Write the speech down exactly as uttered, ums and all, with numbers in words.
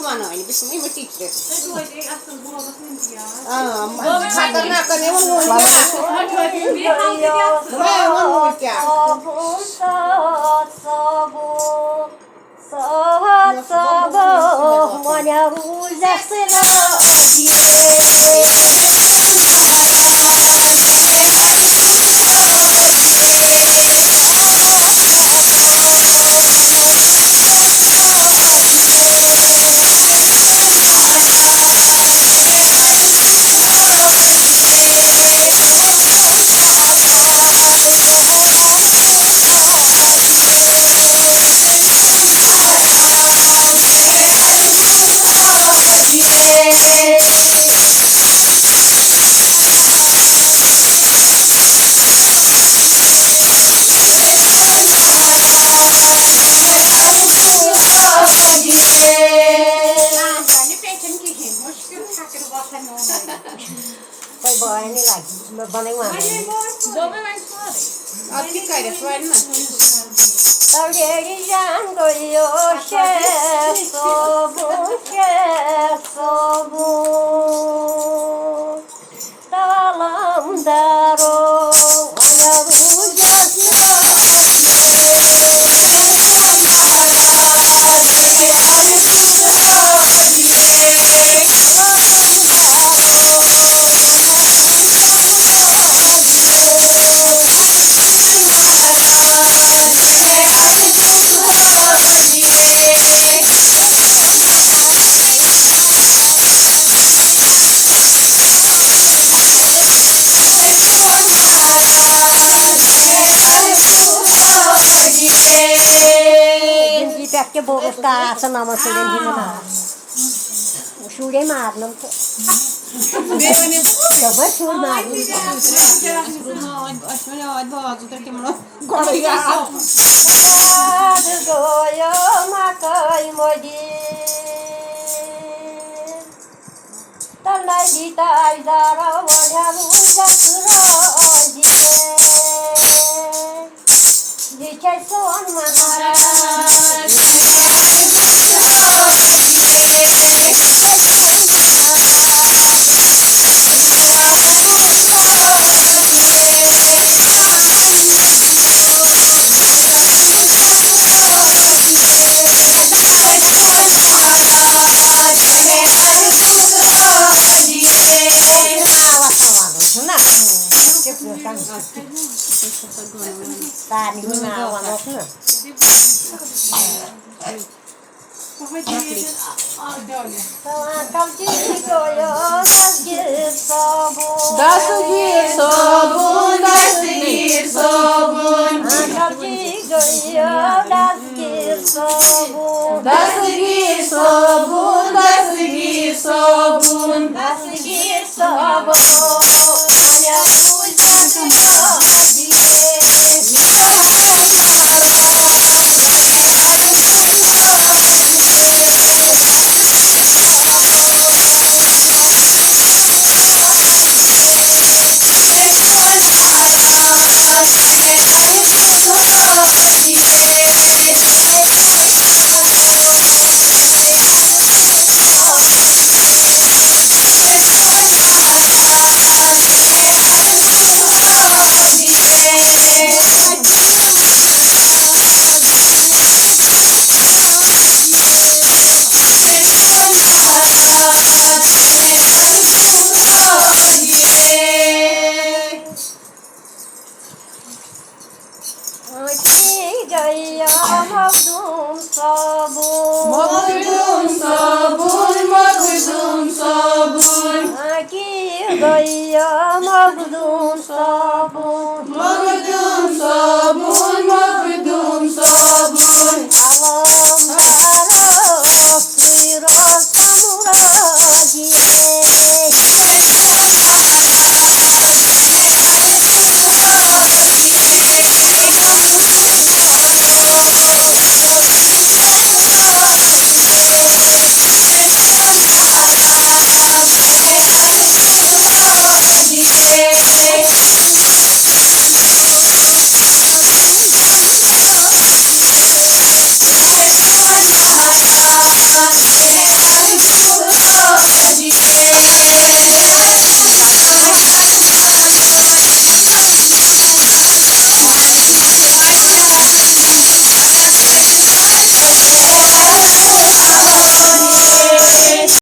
وَنٲنۍ، بہٕ چھُس یِمَن ٹیٖچرِ۔ آ، خطرناک کَرے وۄنۍ وۄنۍ کیٛاہ؟ وۄنۍ وۄنۍ وۄنۍ کیٛاہ؟ صحت صبو، وۄنۍ روٗزٮ۪س راضی۔ تۄہہِ بٲے نہٕ لگہِ، مےٚ بنٲے وَنٕنۍ۔ اَدٕ کیٛاہ کَرٮ۪س وَنہِ نا؟ تَولیڈِ جان گوٚیو شیخ صٲبُن، شیخ صٲبُن۔ تَوَلَم دارو، وَنَرُو جَسْنَا۔ زندگی پٮ۪ٹھ تہِ بوٚرُس کار آسان نَمَن شُرٮ۪ن ہِنٛدۍ ناو۔ شُرۍ مارنَم تہٕ۔ بیٚیہِ ؤنِو۔ دوٚپمَے شُرۍ مارنَم۔ اَسہِ وَنیو اَتہِ بازُک تہٕ تِمَن اوس گۄڈَے یاد۔ یاد گویو مَکٲے مٔدیٖنہٕ۔ تَلنَے دی تاجدارو وَنیٛا روٗزَس راضی۔ یہِ چھےٚ سون مہراز۔ سارنٕے ہُنٛد ناو وَنوکھ نہ۔ دستگیر صٲبُن۔ دستگیر صٲبُن، دستگیر صٲبُن۔ دستگیر صٲبُن۔ دستگیر صٲبُن، دستگیر صٲبُن۔ دستگیر صٲبُن۔ آنٹی گٔیہِ مخدوٗم صٲبُن۔ مخدوٗم صٲبُن، مخدوٗم صٲبُن۔ آنٹی گٔیہِ